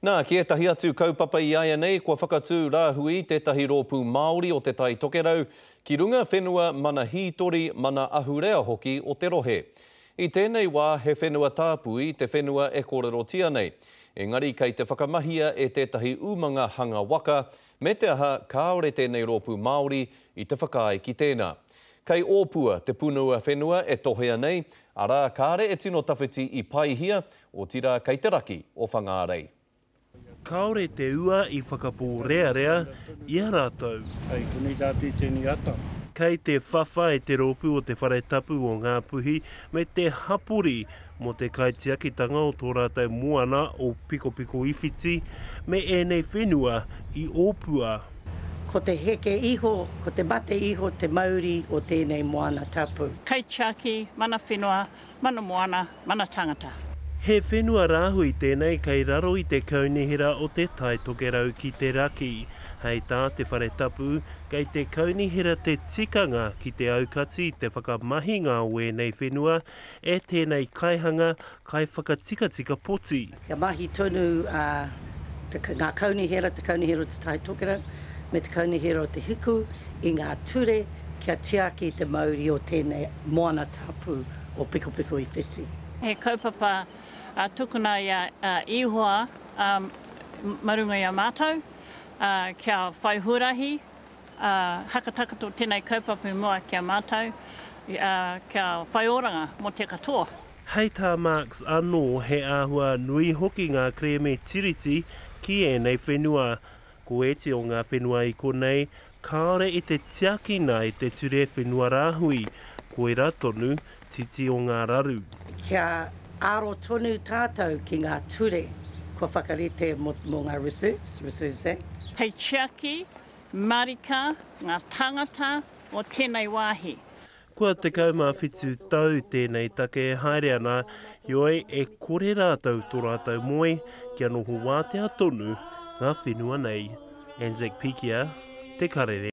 Nā, ki ētahi atu kaupapa i āianei, kua whakatū rāhui tētahi rōpū Māori o Te Tai Tokerau ki runga whenua mana hītori, mana ahurea hoki o te rohe. I tēnei wā he whenua tāpui te whenua e kōrerotia nei, engari kei te whakamahia e tētahi umanga hanga waka, me te aha kāore tēnei rōpū Māori i te whakaae ki tēnā. Kei Ōpua te punua whenua e tohea nei, arā, kāre e tino tawhiti i Paihia, otirā kei te raki o Whangārei. Kāore te ua i whakapōrearea i a rātou. Hei konei tātou i tēnei ata. Kei te whawhai te rōpū o Te Whare Tapu o Ngāpuhi me te hapori mō te kaitiakitanga o tō rātou moana o Pikopikoiwhiti me ēnei whenua i Ōpua. Ko te heke iho, ko te mate iho te mauri o tēnei moana tapu. Kaitiaki, mana whenua, mana moana, mana tangata. He whenua rāhui tēnei kei raro i te Kaunihera o Te Tai Tokerau ki te Raki. Hei tā Te Whare Tapu, kei te Kaunihera te tikanga ki te aukati i te whakamahinga o ēnei whenua e tēnei kaihanga, kaiwhakatikatika poti. Kia mahi tonu a te, ngā kaunihera, te Kaunihera o Te Tai Tokerau me te Kaunihera o Te Hiku i ngā ture kia tiaki i te mauri o tēnei moana tapu o Pikopiko-i-whiti. He kaupapa tukuna i a Ihoa ma runga i a mātou kia whai huarahi Ā, hakatakato tēnei kaupapa i mua ki a mātou, ā, kia whai oranga mō te katoa. Hei tā Marks anō, he āhua nui hoki ngā kerēme tiriti ki ēnei whenua. Ko ēti o ngā whenua i konei, kāore i te tiakina e te ture whenua rāhui, koirā tonu titi o ngā raru. Kia aro tonu tātou ki ngā ture kua whakarite mō ngā reserves, Reserves Act. Hei tiaki Marika nga tangata o tenei wahi. Kua 17 tau tēnei take e haere ana, heoi e kore rātou tō rātou moe kia noho wātea tonu ngā whenua nei. Anzac Pikia, Te Karere.